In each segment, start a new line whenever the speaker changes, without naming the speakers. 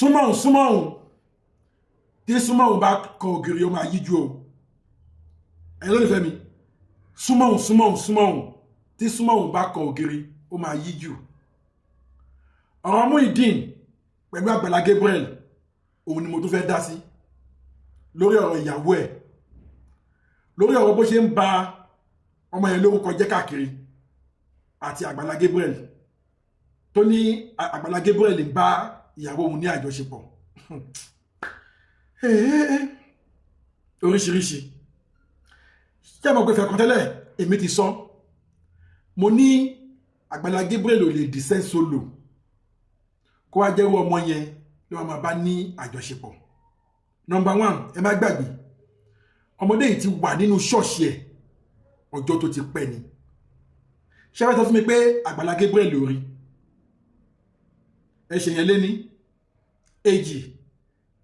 Súnmọ́ súnmọ́ òun, tí súnmọ́ òun bá kan ògiri, ó máa yíjú o. Ẹ̀yin lólùfẹ́ mi, súnmọ́ òun, súnmọ́ òun, súnmọ́ òun, tí súnmọ́ òun bá kan ògiri, ó máa yíjú. Ọ̀rọ̀ Muyideen pẹ̀lú Àgbàlá Gabriel, òun ni mo tún fẹ́ dá sí lórí ọ̀rọ̀ ìyàwó ẹ̀, lórí ọ̀rọ̀ bó ṣe ń ba ọmọ yẹn lórúkọ jẹ́ káàkiri, àti Àgbàlá Gabriel tó ní Àgbàlá Gabriel ń bá ìyàwó òun ní àjọṣepọ̀ oríṣiríṣi. Ṣé mo pé fẹ̀kàn tẹ́lẹ̀, èmi ti sọ, mo ní Àgbàlá Gabriel ò lè descend solo kó wá jẹ́wọ́ ọmọ yẹn ló máa bá ní àjọṣepọ̀. Number one, ẹ má gbàgbé, ọmọdé yìí ti wà nínú ṣọ́ọ̀ṣì ẹ̀ ọjọ́ tó ti pẹ́ ni. Ṣé wọ́n sọ fún mi pé Àgbàlá Gabriel lórí ẹ ṣe yẹn lé ní èjì?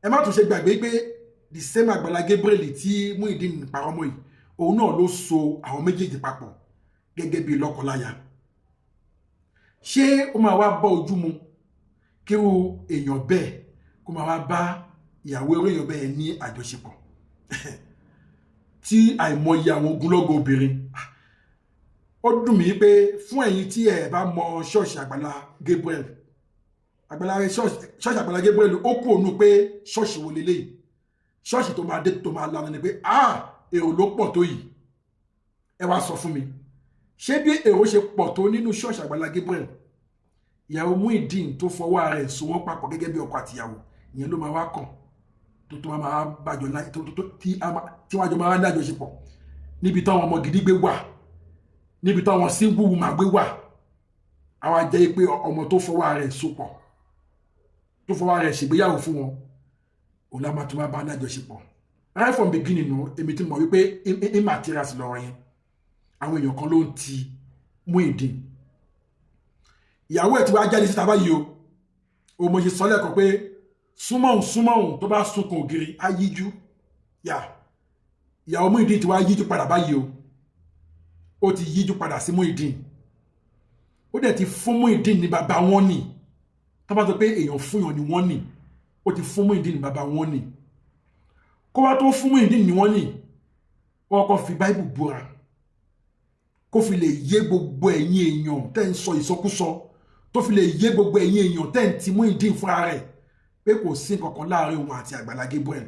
Ẹ má tún ṣe gbàgbé pé the same Àgbàlá Gabriel tí Muyideen parọ́ mọ́ yìí, òun náà ló so àwọn méjèèjì papọ̀ gẹ́gẹ́ bí lọ́kọláya. Ṣé ó máa wá bọ́ ojú mu kíru èèyàn bẹ́ẹ̀ kó máa wá bá ìyàwó eré èèyàn bẹ́ẹ̀ ní àjọṣepọ̀, tí àìmọye àwọn ogunlọ́gọ̀ obìnrin? Ó dùn mí pé fún ẹ̀yin tí ẹ bá mọ ṣọ́ọ̀ṣì Àgbàlá Gabriel, Àgbàlá ṣọ́ọ̀ṣì Àgbàlá Gabriel, ó kú òun pé ṣọ́ọ̀ṣì wo leléyìí? Ṣọ́ọ̀ṣì tó máa dé tó máa lanu ni pé, ah, èrò ló pọ̀ tó yìí. Ẹ wá sọ fún mi, ṣé bí èrò ṣe pọ̀ tó nínú ṣọ́ọ̀ṣì Àgbàlá Gabriel, ìyàwó Muyideen tó fọwọ́ ara ẹ̀ so wọ́n papọ̀ gẹ́gẹ́ bí ọkọ àtìyàwó, ìyẹn ló máa wá kàn tó máa bàjọ́ tí wọ́n jọ máa ń dájọṣepọ̀ níbi táwọn ọmọ gidi gbé wà, níbi táwọn single woman gbé wà? Àwa jẹ́ pé ọmọ tó fọwọ́ ara ẹ̀ so pọ̀, tó fọwọ́ ara ẹ̀ ṣègbéyàwó fún wọn, òun lá máa tún máa bá dájọṣepọ̀. Right from beginning nù, èmi ti mọ̀ wípé immaterials lọ́rọ̀ yẹn. Àwọn èèyàn kan ló ń ti Muyideen. Ìyàwó ẹ̀ tí wàá jáde síta báyìí o. O mo ṣe sọ lẹ́ẹ̀kan pé súnmọ́ òun, súnmọ́ òun, tó bá sunkún ògiri, á yíjú yà. Ìyàwó Muyideen ti wá yíjú padà báyìí o. Ó ti yíjú padà sí Muyideen. Ó dẹ̀ ti fún Muyideen ní bàbá wọn nì. Tó bá sọ pé èèyàn fúnyàn ni wọ́n nì, ó ti fún Muyideen ní bàbá wọn nì. Kó wá tó fún Muyideen ní wọ́n nì, wọ́n kọ́ fi Báíbù búra kó fi lè yé gbogbo ẹ̀yin èèyàn tẹ́ ń sọ ìsọkúsọ, tó fi lè yé gbogbo ẹ̀yin èèyàn tẹ́ ń ti Muyideen fúnra rẹ̀ pé kò sí nǹkankan láàrin òun àti Àgbàlá Gabriel.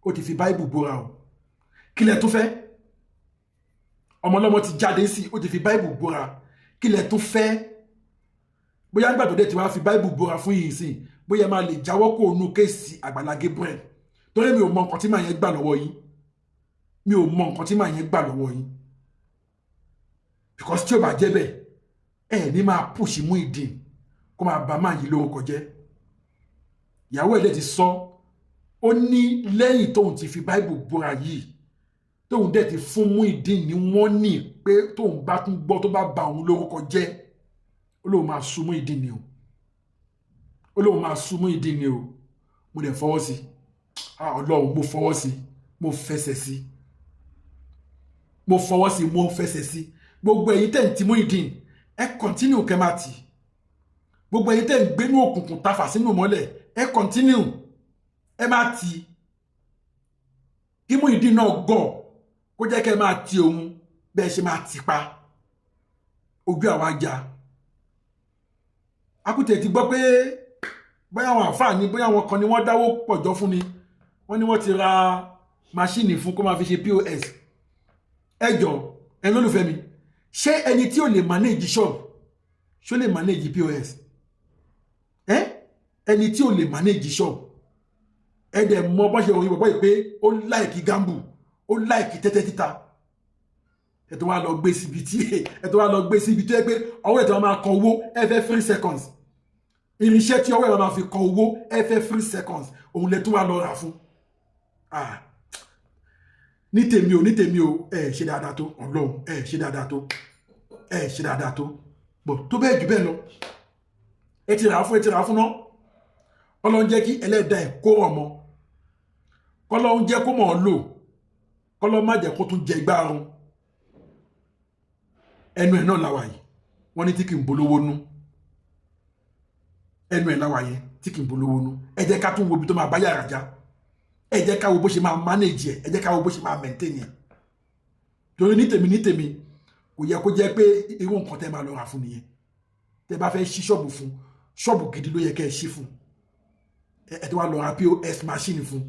Ó ti fi Báíbù búra o. Kílẹ̀ tó fẹ́? Ọmọlọ́mọ ti jáde sí, ó ti fi Báíbù búra. Kílẹ̀ tó fẹ́? Bóyá nígbà tó dé tí wàá fi Báíbù búra fún yìí sìn, bóyá máa lè jáwọ́ kó nu case Àgbàlá Gabriel, torí mi ò mọ nǹkan tí màá yẹn gbà lọ́wọ́ yín. Mi ò mọ nǹkan tí màá yẹn gbà lọ́wọ́ yín, because tí ó bá jẹ́ bẹ́ẹ̀, ẹ ní máa push Muyideen kó máa bà máa yí lórúkọ jẹ́. Ìyàwó ẹ̀ dẹ̀ ti sọ, ó ní lẹ́yìn tóun ti fi Báíbù búra yìí, tóun dẹ̀ ti fún Muyideen ní wọ́n ní pé tóun bá tún gbọ́ tó bá ba òun lórúkọ jẹ́, ó lóun máa sú Muyideen ni o. Ó lóun máa sú Muyideen ni o. Mo dẹ̀ fọwọ́ sí. Ọlọ́run, mo fọwọ́ sí, mo fẹsẹ̀ sí. Mo fọwọ́ sí, mo fẹsẹ̀ sí. Gbogbo ẹ̀yin tẹ̀ ń ti Muyideen, ẹ continue kẹ́ máa tì. Gbogbo ẹ̀yin tẹ̀ ń gbénú òkùnkùn tafà sínú mọ́lẹ̀, ẹ continue, ẹ máa tì. Kí Muyideen náà gọ̀ kó jẹ́ kẹ́ máa ti òun bẹ́ẹ̀ ṣe máa tì pa ojú àwa ajá. Akútẹ̀ ti gbọ́ pé bóyá àwọn àǹfààní, bóyá àwọn kan ni wọ́n dáwó pọ̀jọ́ fún ni, wọ́n ní wọ́n ti ra machine fún kó máa fi ṣe POS. Ẹ jọ, ẹ lólùfẹ́ mi, ṣé ẹni tí ò lè manage shop, ṣó lè manage POS? Ẹ ẹni tí ò lè manage shop, ẹ dẹ̀ mọ bó ṣe ròyìn bọ̀bọ̀ yìí pé ó like gamble, ó like tẹ́tẹ́ títa. Ẹ tó wá lọ gbé síbi tó yẹ pé ọwọ́ ẹ̀ tó máa kan owó every 3 seconds, irinṣẹ́ tí ọwọ́ ẹ̀ máa fi kan owó every 3 seconds, òun lẹ tó wá lọ rà fún. Ah, ní tèmi o, ní tèmi o, ẹ ṣe dáadáa tó. Ọlọ́run, ẹ ṣe dáadáa tó, ẹ ṣe dáadáa tó bọ̀ tó bẹ́ẹ̀ jù bẹ́ẹ̀ lọ. Ẹ ti rà á fún, ẹ ti rà á fún náà. Ọlọ́run jẹ́ kí ẹlẹ́dàá ẹ̀ kó rọ̀ mọ́, kọ́lọ́run jẹ́ kó mọ̀ ọ́ lò, kọ́lọ́run má jẹ́ kó tún jẹ igbá run. Ẹnu ẹ̀ náà làwà yìí. Wọ́n ní tí kì í bolówó nú, ẹnu ẹ̀ làwà yẹn. tí kì í bolówó nú. Ẹ jẹ́ ká tún wo ibi tó máa bá yàrá já, ẹ jẹ́ ká wo bó ṣe máa manage ẹ, ẹ jẹ́ ká wo bó ṣe máa maintain ẹ. Torí ní tèmi ní tèmi, kò yẹ kó jẹ́ pé irú nǹkan tẹ́ máa lọ rà fún nìyẹn. Tẹ́ bá fẹ́ ṣí ṣọ́ọ̀bù fún, ṣọ́ọ̀bù gidi ló yẹ kẹ́ ẹ ṣí fún. Ẹ tó wá lọ ra POS machine fún,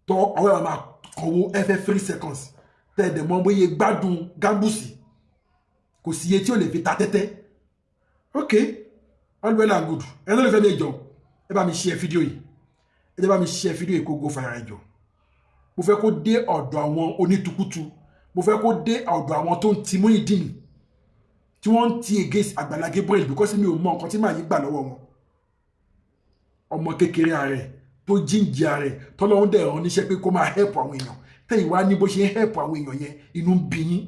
tọ́ ọwọ́ ẹ̀ máa kọ̀wó every 3 seconds. Tẹ́ ẹ dẹ̀ mọ̀ bóyá gbádùn gábùsì, kò sí iye tí ò lè fi ta tẹ́tẹ́. Ok, all well and good. Ẹ ló lè fẹ́ mi jọ, ẹ bá mi share fídíò yìí, ẹ jẹ́ bá mi share fídíò yìí kó go fara. Ẹ jọ, mo fẹ́ kó dé ọ̀dọ̀ àwọn onítùkùtù, mo fẹ́ kó dé ọ̀dọ̀ àwọn tó ń ti Muyideen, tí wọ́n ń ti against Àgbàlá Gabriel, because mi ò mọ nǹkan tí màá yí gbà lọ́wọ́ wọn. Ọmọ kékeré ààrẹ tó jíǹjì ààrẹ, tọ́lọ́hún dẹ̀ rán níṣẹ́ pé kó máa help àwọn èèyàn, tẹ̀yìn wá ní bó ṣe ń help àwọn èèyàn yẹn, inú ń bí yín.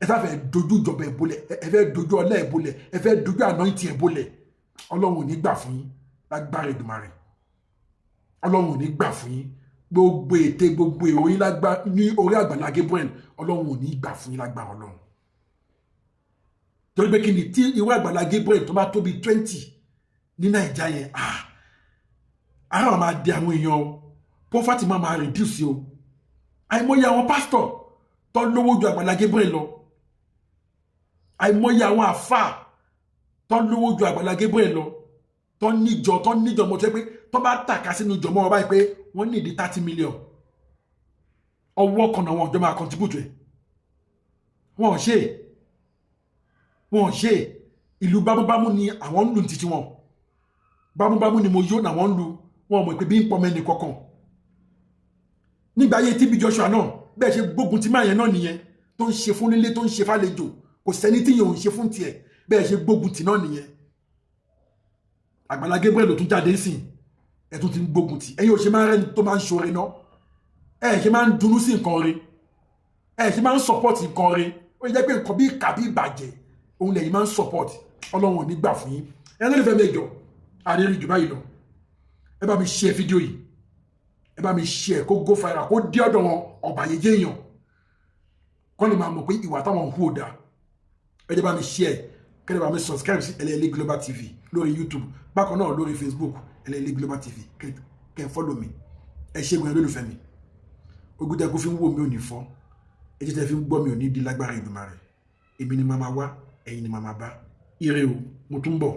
Ẹ sá fẹ́ dojú ìjọba ẹ̀ bolẹ̀, ẹ fẹ́ dojú ọlá ẹ̀ bolẹ̀, ẹ fẹ́ dojú anointing ẹ̀ bolẹ̀. Ọlọ́run ò ní gbà fún yín lágbára Èdùmàrè. Ọlọ́run ò ní gbà fún yín. Gbogbo ète, gbogbo èrò yín lágbá ní orí Àgbàlá Gabriel, Ọlọ́run ò ní gbà fún yín lágbára Ọlọ́run. Torí pé kí ni? Tí irú Àgbàlá Gabriel tó bá tóbi 20 ní Nàìjíríà yẹn, ah, ara máa di àwọn èèyàn o, poverty máa máa reduce o. Àìmọye àwọn pásítọ̀ tó lówó ju Àgbàlá Gabriel lọ, àìmọye àwọn àfáà tó lówó ju Àgbàlá Gabriel lọ, tó níjọ mọ́, tó yẹ pé tó bá tàka sínú ìjọ mọ́ wọn báyìí pé wọ́n ní ìdí 30 million, ọwọ́ kan náà wọn ọjọ́ máa contribute ẹ̀. Wọn ò ṣe, wọn ò ṣe. Ìlú bámúbámú ni àwọn ń lù títí wọn, bámúbámú ni mo yó làwọn ń lu. Wọn mọ̀ pé bí ń pọ̀ mẹ́ni kankan. Nígbà ayé TB Joshua náà, bẹ́ẹ̀ ṣe gbógun tí máa yẹn náà nìyẹn, tó ń ṣe fún nílé, tó ń ṣe fàlejò, kò sẹ́ni tí yẹn ò ń ṣe fún tiẹ̀. Bẹ́ẹ̀ ṣe gbógun tì náà nìyẹn. Àgbàlá Gabriel ló tún jáde sìn, ẹ tún ti ń gbógun tì. Ẹ̀yin ò ṣe máa ń rẹ́ni tó máa ń ṣoore náà, ẹ ṣe máa ń dunnú sí nǹkan re, ẹ ṣe máa ń support nǹkan re. Ó yẹ pé nǹkan bí ìkà bí ìbàjẹ́ òun lẹ́yìn máa ń support. Ọlọ́run ò ní gbà fún yín. Ẹ ló lè fẹ́ mẹ́jọ àrírí jù báyìí lọ. Ẹ bá mi share fídíò yìí, ẹ bá mi share kó go viral, kó dé ọ̀dọ̀ wọn ọ̀bàyéjẹ́ èèyàn, kọ́ lè máa mọ̀ pé ìwà táwọn ń hù ò dáa. Ẹ jẹ́ bá mi share, kẹ́lẹ́ bá mi subscribe sí Ẹlẹ́ẹ̀lẹ́ Global TV lórí YouTube, bákan náà lórí Facebook, Ẹlẹ́ẹ̀lẹ́ Global TV. Kẹ́ ẹ follow mi. Ẹ ṣé gan lólùfẹ́ mi. Ogun tẹ́ kó fi ń wò mí ò ní fọ́, etí tẹ́ fi ń gbọ́ mi ò ní di lágbára Èdùmàrè. Èmi ni màmá wá, ẹ̀yin ni màmá bá. Ire o, mo tún bọ̀.